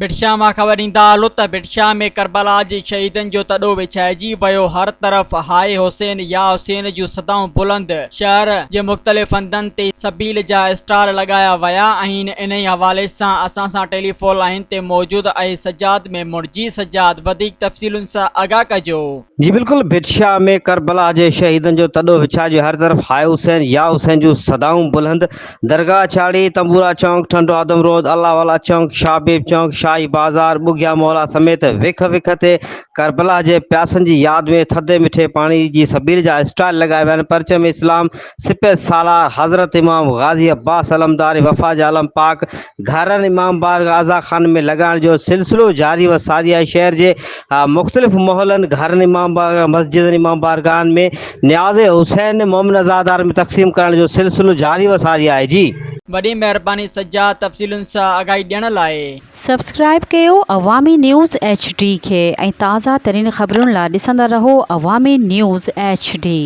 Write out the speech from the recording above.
ڀٽشاهه مان خبر ڏيندا هلو ته ڀٽشاهه ۾ ڪربلا جي شهيدن جو تڏو وڇائجي ويو، هر طرف هاء حسين يا حسين جون صدائون بلند، شهر جي مختلف هنڌن تي سبيل جا اسٽال لڳايا ويا آهن، انهي حوالي سان اسان سان ٽيليفون لائين تي موجود آهي سجاد ميمڻ، جي سجاد وڌيڪ تفصيلن سان آگاهه ڪجو. جي بلڪل ڀٽشاهه ۾ ڪربلا جي شهيدن جو تڏو وڇائجي هر طرف هاء حسين يا حسين جون صدائون بلند، درگاهه ڇاڙي، تنبورا چونڪ، ٺنڊو آدم روڊ، الله والا چونڪ، شاهه بيب چونڪ، شاهي بازار، ٻگهيا محلا سميت وک وک تي ڪربلا جي پياسن جي ياد ۾ ٿڌي مٺي پاڻي جي سبيل جا اسٽال لڳايا ويا آهن، پرچم اسلام سپه سالار حضرت امام غازي عباس علمدار وفا جا علم پاڪ گهرن امام بارگاهه عزا خانه ۾ لڳائڻ جو سلسلو جاري و ساري آهي، شهر جي مختلف محلن، گهرن امام بارگاهه، مسجدن امام بارگاهن ۾ نياز حسين مومن عزادار ۾ تقسيم ڪرڻ جو سلسلو جاري و ساري آهي جي. وڏي مهرباني سجاد تفصيلن سان آگاهي ڏيڻ لاء. سبسڪرائيب ڪيو عوامي نيوز ايڇ ڊي کي ۽ تازه ترين خبرن لا ڏسندا رهو عوامي نيوز ايڇ ڊي.